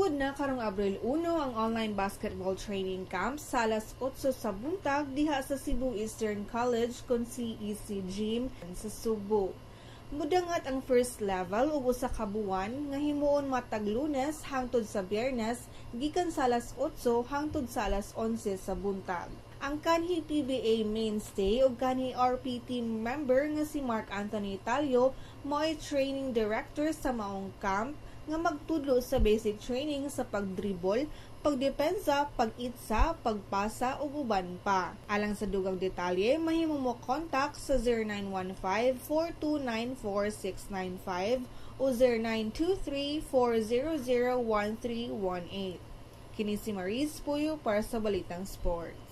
Magsugod na karong Abril 1 ang online basketball training camp sa alas 8 sa buntag diha sa Cebu Eastern College kon CEC Gym sa Sugbo. Mudangat ang first level og usa ka buwan nga himuon matag Lunes hangtod sa Biyernes gikan sa alas 8 hangtod sa alas 11 sa buntag. Ang kanhi PBA mainstay ug kanhi RP team member nga si Mark Anthony Tallo mao'y training director sa maong camp nga magtudlo sa basic training sa pagdribble, pagdepensa, pag-itsa, pagpasa ug uban pa. Alang sa dugang detalye, mahimo mo contact sa 0915-429-4695 o 0923-400-1318. Kini si Maris Puyo para sa Balitang Sports.